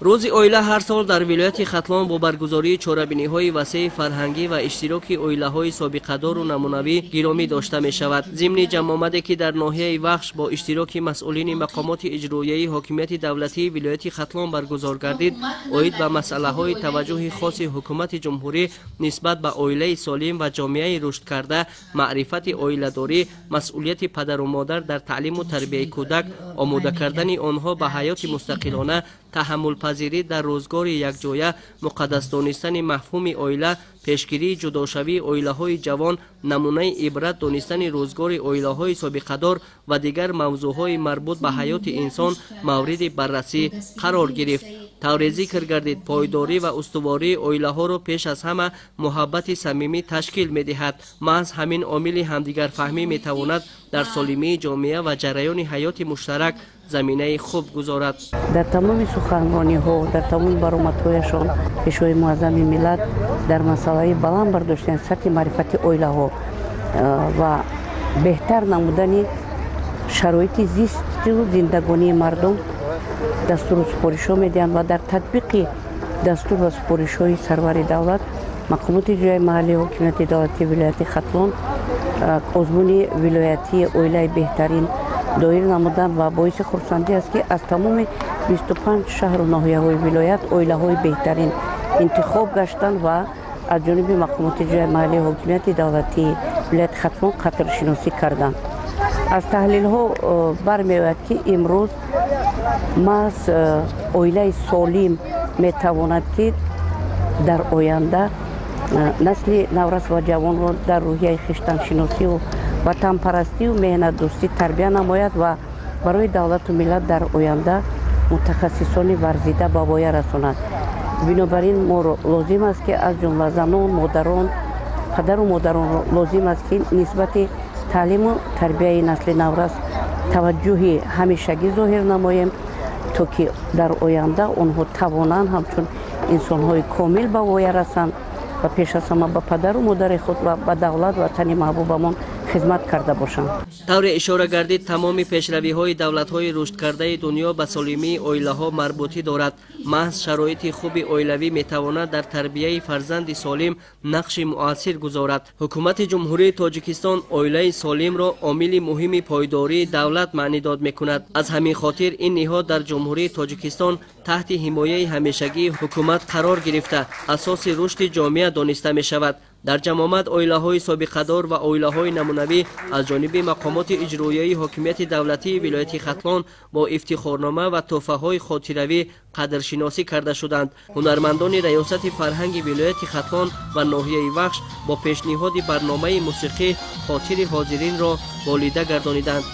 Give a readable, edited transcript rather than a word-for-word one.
Рӯзи оила ҳар сол дар вилояти Хатлон бо баргузории чорабиниҳои васеи фарҳангӣ ва иштироки оилаҳои собиқадору намунавӣ гиромӣ дошта мешавад. Зимни ҷамъомаде ки дар ноҳияи Вахш бо иштироки масъулини мақомоти иҷроияи ҳокимияти давлатии вилояти Хатлон баргузор гардид, оид ба масъалаҳои таваҷҷӯҳи хоси ҳукумати ҷумҳурӣ нисбат ба оилаи солим ва ҷомеаи рушдкарда, маърифати оиладорӣ, масъулияти падару модар дар таълиму тарбияи кӯдак, омода кардани онҳо ба ҳаёти мустақилона, таҳаммулпазирӣ дар рӯзгори якҷоя, муқаддас донистани мафҳуми оила, пешгирии ҷудошавии оилаҳои ҷавон, намунаи ибрат донистани рӯзгори оилаҳои собиқадор ва дигар мавзӯъҳои марбут ба ҳаёти инсон мавриди баррасӣ қарор гирифт. Тавре зикр гардид, пойдорӣ ва устувории оилаҳоро пеш аз ҳама муҳаббати самимӣ ташкил медиҳад. Маҳз ҳамин омили ҳамдигарфаҳмӣ метавонад дар солимии ҷомеа ва ҷараёни ҳаёти муштарак заминаи хуб гузорад. Дар тамоми суханрониҳо, дар тамоми баромадҳояшон Пешвои муаззами миллат дар масъалаи баланд бардоштани сатҳи маърифати оилаҳо ва беҳтар намудани шароити зисту зиндагонии мардум дастуру супоришҳо медиҳанд ва дар татбиқи дастур ва супоришҳои сарвари давлат мақомоти иҷроияи маҳаллии ҳокимияти давлатии вилояти Хатлон озмуни вилоятии оилаи беҳтарин доир намуданд ва боиси хурсандӣ аст, ки аз тамоми 25 шаҳру ноҳияҳои вилоят оилаҳои беҳтарин интихоб гаштанд ва аз ҷониби мақомоти иҷроияи маҳаллии ҳокимияти давлатии вилояти Хатлон қадршиносӣ карданд. Аз таҳлилҳо бармеояд, ки имрӯз маҳз оилаи солим метавонад, ки дар оянда насли наврас ва ҷавонро дар рӯҳияи хештаншиносию ватанпарастию меҳнатдӯстӣ тарбия намояд ва барои давлату миллат дар оянда мутахассисони варзида ба воя расонад. Бинобар ин моро лозим аст, ки аз ҷумла занон, модарон, падару модаронро лозим аст, ки нисбати таълиму тарбияи насли наврас таваҷҷӯҳи ҳамешагӣ зоҳир намоем, то ки дар оянда онҳо тавонанд ҳамчун инсонҳои комил ба воя расанд ва пеш аз ҳама ба падару модари худ ва ба давлат, ватани маҳбубамон хизмат карда бошанд. Тавре ишора гардид, тамоми пешравиҳои давлатҳои рушдкардаи дунё ба солимии оилаҳо марбутӣ дорад. Маҳз шароити хуби оилавӣ метавонад дар тарбияи фарзанди солим нақши муассир гузорад. Ҳукумати Ҷумҳурии Тоҷикистон оилаи солимро омили муҳими пойдории давлат маънидод мекунад. Аз ҳамин хотир ин ниҳод дар Ҷумҳурии Тоҷикистон таҳти ҳимояи ҳамешагии ҳукумат қарор гирифта, асоси рушди ҷомеа дониста мешавад. Дар ҷамъомад оилаҳои собиқадор ва оилаҳои намунавӣ аз ҷониби мақомоти иҷроияи ҳокимияти давлатии вилояти Хатлон бо ифтихорнома ва тӯҳфаҳои хотиравӣ қадршиносӣ карда шуданд. Ҳунармандони раёсати фарҳанги вилояти Хатлон ва ноҳияи Вахш бо пешниҳоди барномаи мусиқӣ хотири ҳозиринро болида гардониданд.